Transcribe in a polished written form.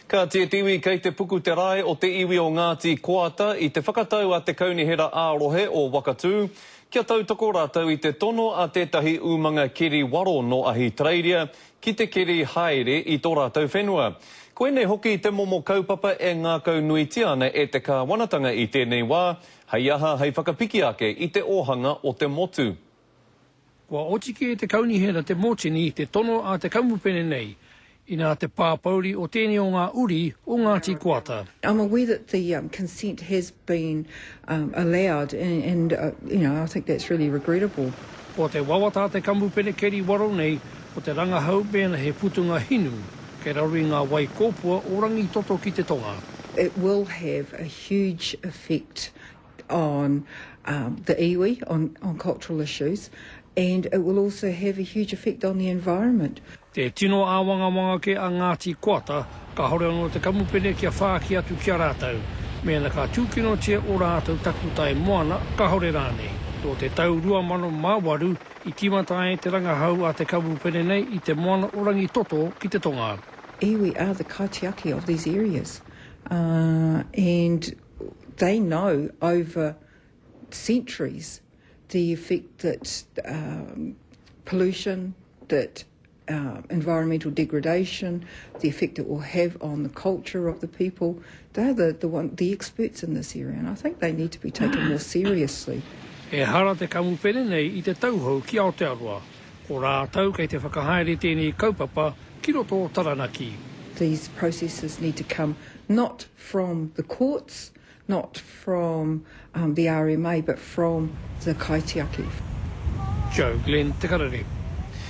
Ka tietiwi kei te puku te rae o te iwi o Ngāti Koata i te whakatau a te Kaunihera ā-Rohe o Wakatū kia tautoko rātou i te tono a tētahi umanga keri waro nō Ahitereiria ki te keri haere i tō rātou whenua. Koinei hoki te momo kaupapa e ngākaunuitia ana e te kāwanatanga i tēnei wā, hei aha hei whakapiki ake i te ōhanga o te motu. Kua oti kē te kaunihera te mōtini te tono a te kamupene nei, inā te pāpouri o tēnei o ngā uri o Ngāti Koata. I'm aware that the consent has been allowed and you know I think that's really regrettable. Ko te wawata a te kamupene keri waro nei ko te rangahau mēnā he putunga hinu kei raro i ngā wai kōpua o Rangitoto ki te tonga. It will have a huge effect on um, the iwi, on, on cultural issues, and it will also have a huge effect on the environment. Te tino āwangawanga kē a Ngāti Koata, kāore anō te kamupene kia whāki atu ki a rātou, mēnā ka tūkinotia ō rātou takutai moana, kāore rānei. Nō te tau 2008 i tīmata ai te rangahau a te kamupene nei i te moana o Rangitoto ki te tonga. Iwi are the kaitiaki of these areas, uh, and they know over centuries the effect that um, pollution, that uh, environmental degradation, the effect it will have on the culture of the people. They're the, the, one, the experts in this area, and I think they need to be taken more seriously. Ehara te kamupene nei i te tauhou ki Aotearoa. Ko rātou kei te whakahaere tēnei kaupapa ki roto o Taranaki. These processes need to come not from the courts, not from um, the RMA, but from the kaitiaki. Joe Glenn, Te Karere.